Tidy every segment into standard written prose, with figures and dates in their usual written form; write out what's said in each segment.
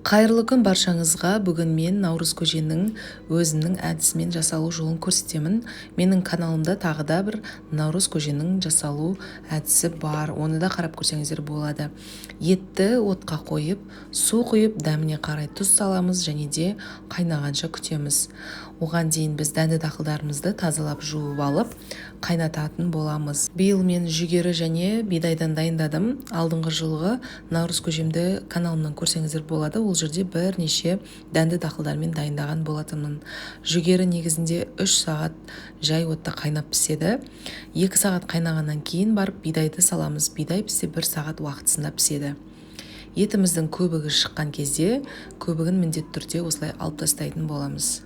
Қайырлы күн баршаңызға. Бүгін мен наурыз көженің өзімнің әдісімен жасалу жолын көрсетемін. Менің каналымда тағы да бір наурыз көженің жасалу әдісі бар, оны да қарап көрсеңіздер болады. Етті отқа қойып, су құйып, дәміне қарай тұз саламыз және де қайнағанша күтеміз. Оған дейін біз дәнді дақылдарымызды тазалап, жуып алып, қайнататын боламыз. Биыл мен жүгері және бидайдан дайындадым. Алдыңғы жылғы наурыз көжемді каналымнан көрсеңіздер болады. Ол жерде бірнеше дәнді дақылдармен дайындаған болатынмын. Жүгері негізінде 3 сағат жай отта қайнап піседі. 2 сағат қайнағаннан кейін барып бидайды саламыз. Бидай бізде 1 сағат уақытысында піседі. Етіміздің көбігі шыққан кезде көбігін міндетті түрде осылай алып тастайтын боламыз.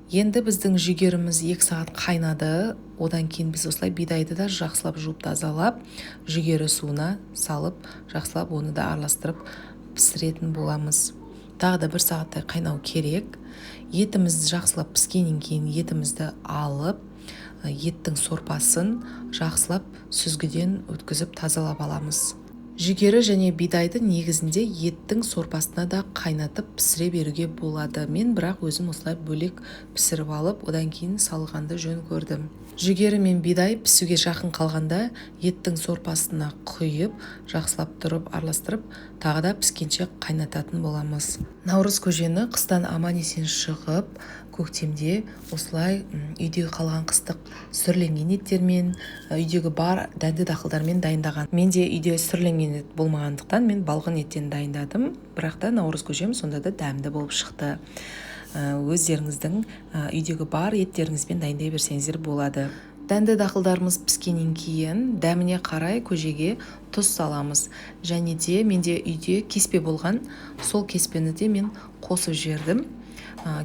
Енді біздің жүгеріміз 2 сағат қайнады. Одан кейін біз осылай бидайды да жақсылап жуып тазалап, жүгері суына салып, жақсылап оны да араластырып пісіретін боламыз. Тағы да 1 сағаттай қайнау керек. Етіміз жақсылап піскеннен кейін етімізді алып, еттің сорпасын жақсылап сүзгіден өткізіп тазалап аламыз. Жүгері және бидайды негізінде еттің сорпасына да қайнатып пісіре беруге болады. Мен бірақ өзім осылай бөлек пісіріп алып, одан кейін салғанды жөн көрдім. Жүгері мен бидай пісуге жақын қалғанда еттің сорпасына құйып, жақсылап тұрып араластырып, тағы да піскенше қайнататын боламыз. Наурыз көжені қыстан аман-есен шығып, көктемде осылай үйдегі қалған қыстық сүрленген еттермен, үйдегі бар дәнді дақылдармен дайындаған. Менде үйде сүрленген ет болмағандықтан мен балғын еттен дайындадым, бірақ та наурыз көжем сонда да дәмді болып шықты. Өздеріңіздің үйдегі бар еттеріңізбен дайындай берсеңіздер болады. Дәнді дақылдарымыз піскеннен кейін дәміне қарай көжеге тұз саламыз. Және де менде үйде кеспе болған, сол кеспені де мен қосып жібердім.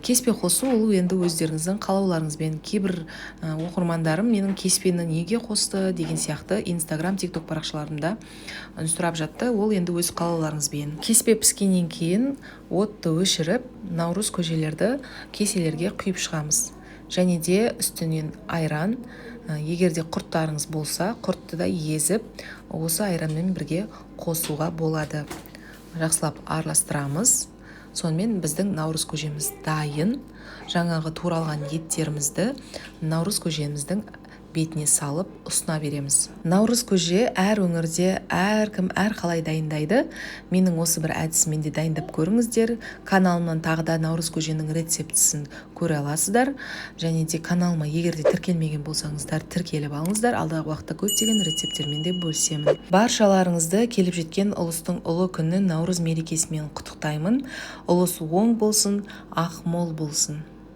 Кеспе қосу ол енді өздеріңіздің қалауларыңызбен. Кейбір оқырмандарым менің кеспені неге қосты деген сияқты Инстаграм, Тикток парақшаларымда сұрап жатты. Ол енді өз қалауларыңызбен. Кеспе піскеннен кейін отты өшіріп, наурыз көжелерді кеселерге құйып шығамыз. Және де үстінен айран, егер де құрттарыңыз болса, құртты да езіп, осы айранмен бірге қосуға болады. Жақсылап араластырамыз. Сонымен біздің наурыз көжеміз дайын. Жаңағы туралған еттерімізді наурыз көжеміздің бетіне салып ұсына береміз. Наурыз көже әр өңірде әркім әр қалай дайындайды. Менің осы бір әдісімен де дайындап көріңіздер. Каналымнан тағы да наурыз көженің рецептісін көре аласыздар. Және де каналыма егер де тіркелмеген болсаңыздар, тіркеліп алыңыздар. Алдағы уақытта көптеген рецепттермен де бөлісемін. Баршаларыңызды келіп жеткен ұлыстың ұлы күні Наурыз мерекесімен құттықтаймын. Ұлыс оң болсын, ақ мол болсын.